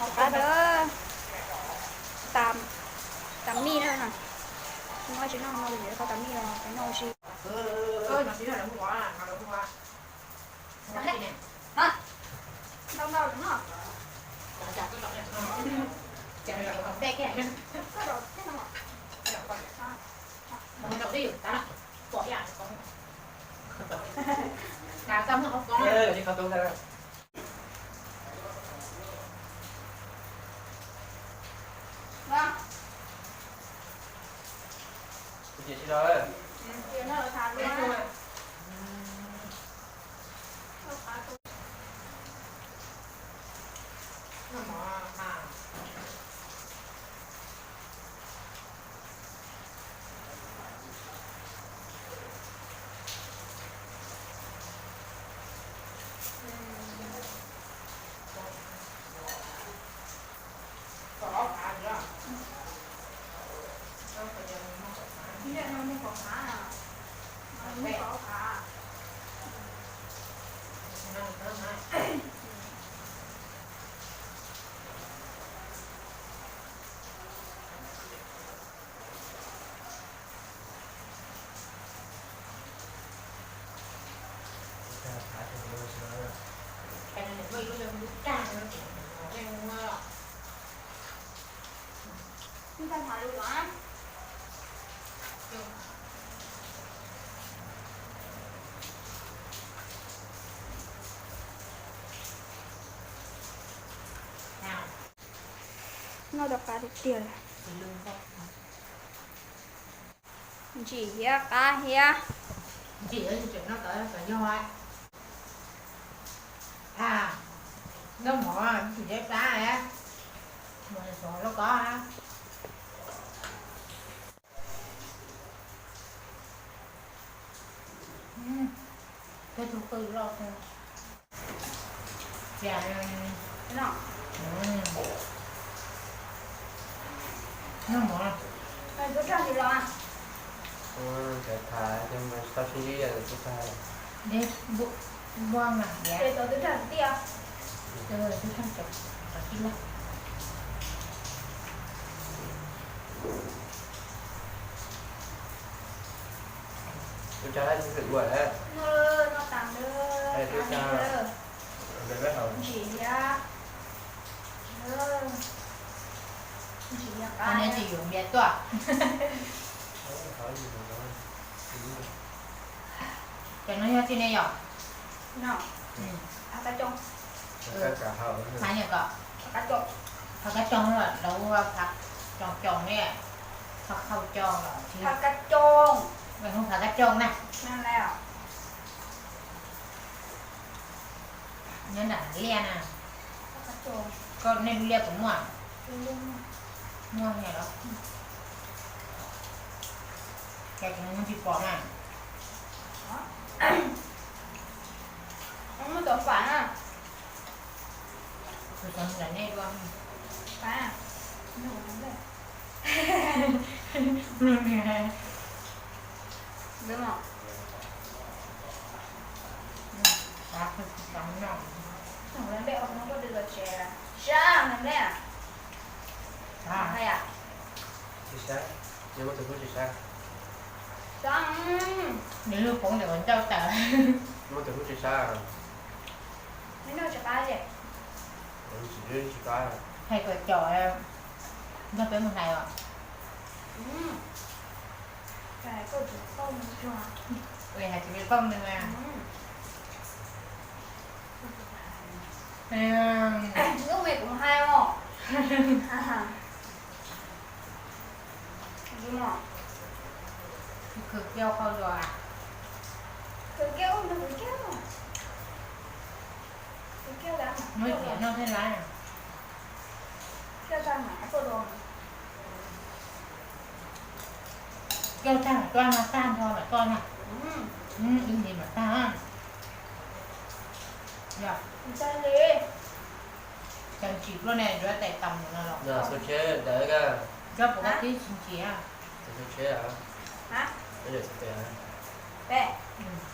Qab tas, tas mij na. Noj tsis noj no, yuav tau tas mij los noj ua si. Noj rau qab tiag tiag. Ntsim thiab qab thiab. Ntsim tseem noj tau yog. Noj mov tsis deb plab, mus xov loj kob. Peb tug qw loj. Noj mov. Tau sib ntsib tub rog. Npua mas tias tub rog cov tib lawm. Tub rog tsis ua lawm. Noj tas, tub rog ntsim thiab. Ntsim thiab qab. Neb tsis yuav npias tuaj. Ces no yog txij ne yom? No, qab coob. Hais nyom kom qab coob, lawv hu qab coob coob ne, qab coob los tsis, qab coob, lawv hu qab coob na. Nyob nram liaj na. Koj nej lub liaj puas muaj? Muaj, muaj heev los? Ces kuv mus tsis pom na. Muaj cov fam na. Kuv xav mus nram nej dua. Fam. Tsis sab, neb muaj tus hlub tsis sab. Nws lub poob ntawm ua ncauj tawm. Muaj tus hlub tsis sab. Neb noj tsis qab li. Tsis qab. Hais kom caum nrog peb mus hlais os. Hais tsis li pauj nws. Lub me kuv hais os. Khwv kiag qhov dua. Khwv kiag, khwv kiag. Muab tias noj thiaj laiv. Coj tag mam tuaj no, tag nrho mam tuaj na. Ib ntsis mam tag. Yog, tsis pluaj ne, yuav tais tau no los. Txhua tsheb ntawd, cov puas koj tib tsis ntsia. Txhua tsheb, txhua tes. Txhua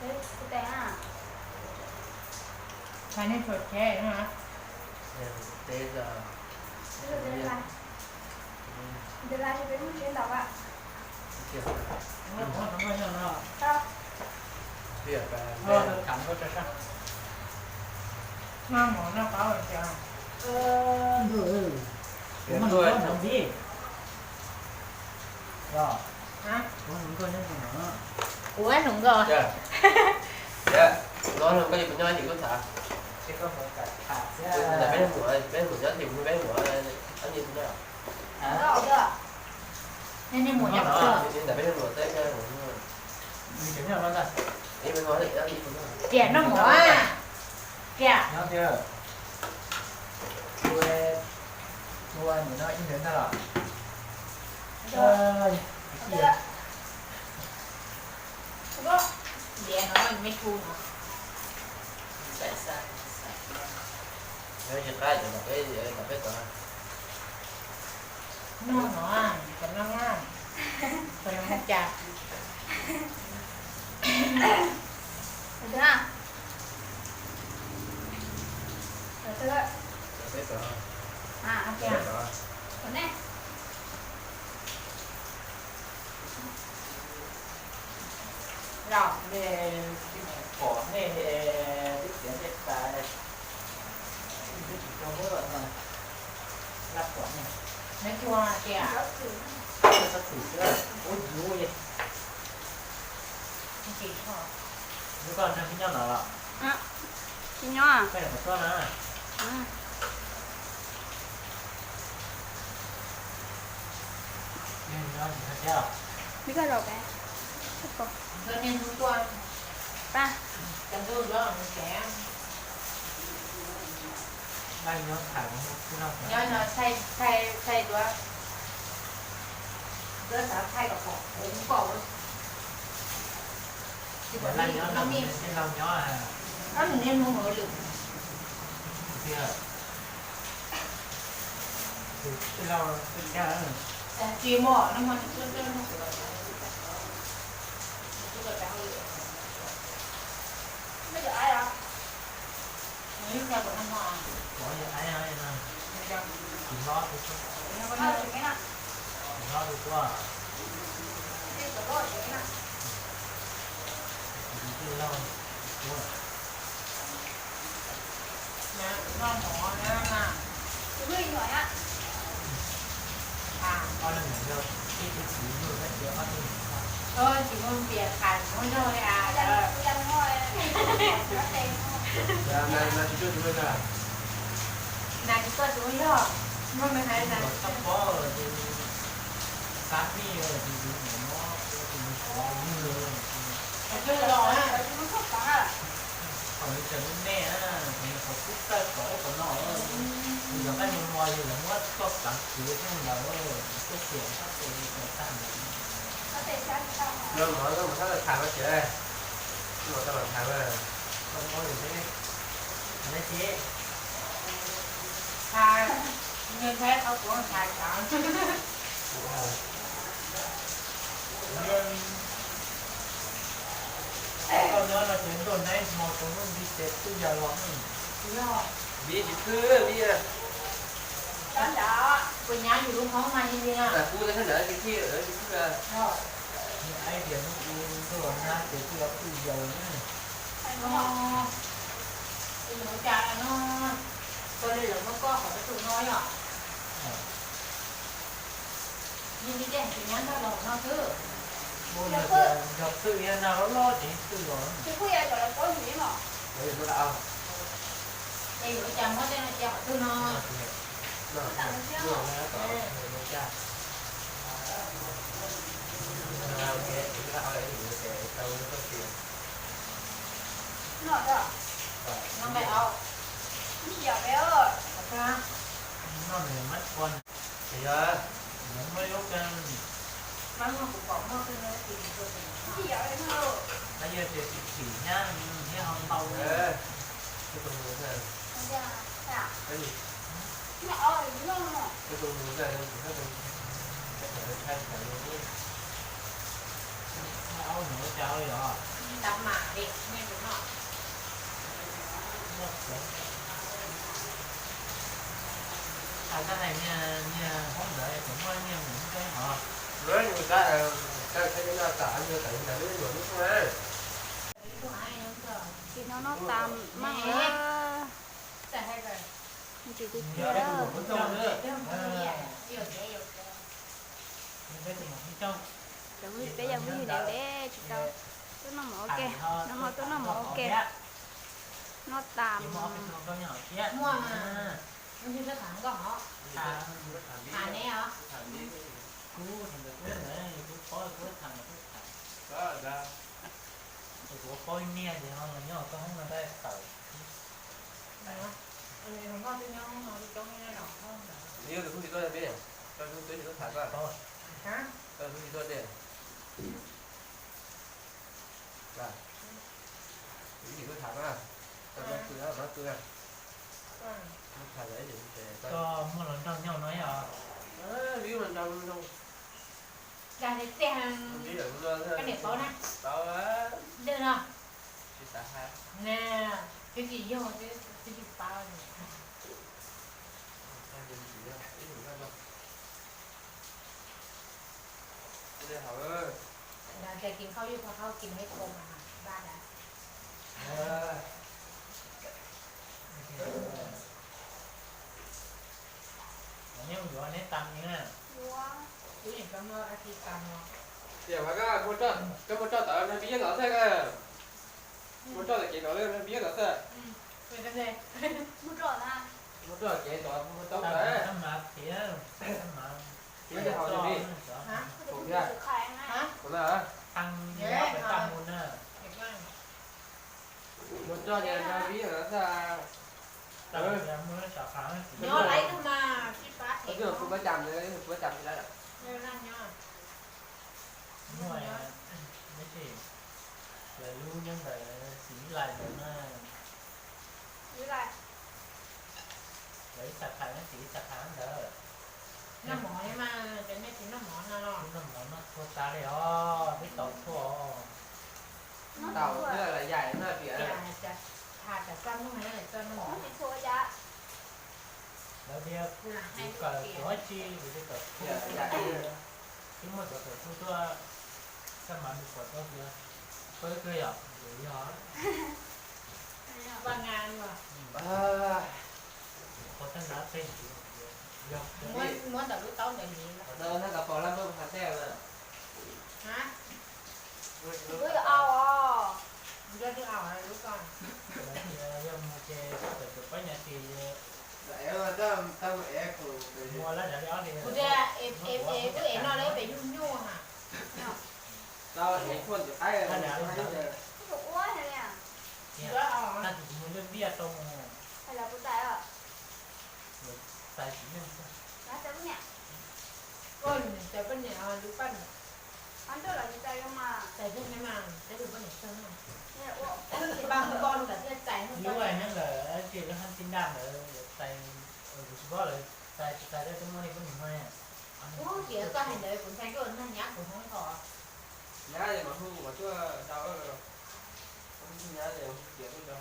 tes, txhua tes. Txhua tsheb, teb os. Kuv hluas nkauj, no hluas nkauj yuav puas nyob him kuj tham. Peb hluas, peb hluas nyob him peb hluas, ob niag puas nyob. Ntawm peb hluas teb, tiam no mus tiam. No no, kom no na, kom no mus cas. Los nej tsis pom nej twb tiav tej tas, twb tsis tau muab laj pom nej. Neb tsis ua tias txhob txwm xwb, ua yus li. Neb koj nrog tib nyob no los? Tsis nyob. Koj yuav kom tuaj na. Nyob no thaij, thaij, thaij duab. Duab xav thaij kom pom kuv pom. Tsis pom nej, ob nus niaj hnub mus hauj lwm. Tsis mog, no mas tsis tuaj, Tsis muaj npias qhais tsis muaj zog li as. Nas tsis tuaj tsis muaj zog, muaj me hais nas tsis pob, xav mij tis tus nim no, tus nim suav mus lawm. Tsis los, qhov nws tseem me me, qhov kub tawg qhov ub qhov no, yog qab mus mos yog lawv muab txoj xav kwv xwb ntawd, tuaj tiam sab tes tag ntawd. Los no los sab tham no ces, los tau los tham, tau paub yus thiab. Neb thiab, neb thiab thaub kuv tham tau. Koj nyob no ces ntuj neeb hmo tsaus ntuj nti ces twb yog los. Vim tsis khwb vim, kuv nyab yus lub hoob mas yog li na, kuv tsis khwb, nws aib tias hnub ib ntuj los nag ces twb yog twb yog. Ua cas no, ua li lawv muab koj qhov peb tus no yom? Yog li tej tsis nyab ntag los no xwb. Yog twj yog nag loj loj ces twj los. Es yuav ua cas muab tej no cia qhov twg no? No nqe au. Ces yog, muaj ib lub kawg, mas yog tias tsis chim nyab thiab ho ntau, tus mus, tus mus, tus mus, au hnov cas li os. Tab mam li, noj tsev. Tsis hnov noj tas meej lawm. Tsis tu kiag lawm. Cov peb yog phooj ywg ntev ntev tsis tau tuaj noj mov ua ke, hnub no tuaj noj mov ua ke. Noj tas. Koj muaj hluas nraug nyob no os? Dag tiag tiag, koj niam paub na. Dwb no. Na, twb tsis yog, twb tsis paub. Tias kis khau yuj kho khau kis ib qho mas ba da. Neb yuav neb tas ib na. Tias koj muaj roj, koj muaj roj tod nag pib los xwb, muaj roj tod kev tod nag pib los xwb. Muaj roj kev tod muaj tau tod. Tias hauv li, kuv na, muaj roj ces nag pib los xwb. Kuv pab cas, kuv pab cas tsis lawm. Lawv lub nyob ntawm Xim Lais ntawd na. Lawv ib txhais phais no, txiv ib txhais phais ntawd. Noj mov mas, cov nej tsis noj mov no los? Noj mov no txhua tas li os, twb tau txhua os. Tau, yaim no tias. Tham cov txaj muag, txaj muag. Lawv tias kuv kawm tsis, kuv twb kawm, twb muaj cov kawm kuj tuaj, txaj mas nws pom tau tias pab kawg yom, yog. Qhov tag nrho tej, yog, muab ntawm lub taub ntawd li. Qhov tag nrho tej pos lab npawj phav tej na. Lub au os. Lub au lub ko. Yog mus ces koj tawm tus pab nyas tis. Muaj lab dav li ob hlis. Kuv tias es, es, es wb es no lawm pem yug nyuj ha. Tau es khuaj ntawm qaib. Tag kis kuv mus lwj ntiaj rau mus. Txais tsis meej xwb. Cov poj niam, lub poj niam. Txais tag ne mas, txais lub poj niam txog na. Lub nyob ntawm tsis lub hab tib ntaj ntawd txais, kuv tsis paub lawv txais tsis txais, twb muaj li poj niam no. Ub, tias koj hais ntawd kuv ntshai koj nag nyab kuv hoob tho. Nyab es mas hu mas tuaj tau, nyab es tias tuaj tau.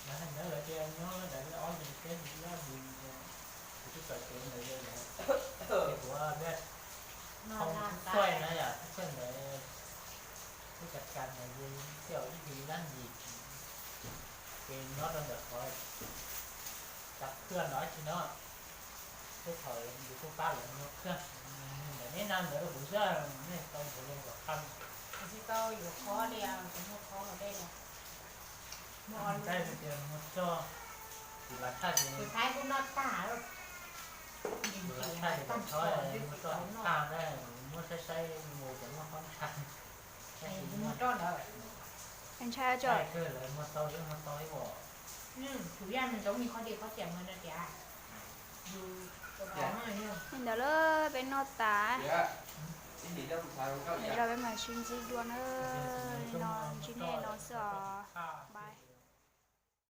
Lawv hais ntawd lawv tias nyob ntawm li ob hlis thiab li ob hlis, kuv twb kawm kev ntawd lawm, ces kuv hoo xub txuaij na yom, xub txuaij ntawd, xub kas kas ntawd ces twb yog ib hlis dab ntsis, ces nyob rau ntawm qhov cov khwj no dab tsi no, tej thaum yus kuj pab lawv muag khwj, ntawm neb nab ntawd rau kuv xwb, nej tau mus li kom qab. Kuv tsis tau yuav qhob li, kuv muag qhob hauv dej lawm. Muag, ntshai tias muag tsog, kuv lav tshaj ces, kuv lav tshaj ces kom txhob muag tsog tag ntawd, muab saib saib mus ces muab qhob ntshai. Ntshai, ntshai kawg lawv muag tau, muag tau ib os. Kuv yam ntsoov me qhov dej qhov tias mus no tias, li ntawd lawm peb noj tas, los peb mam sib ntsib dua na. Li no ntsib nej no xwb os.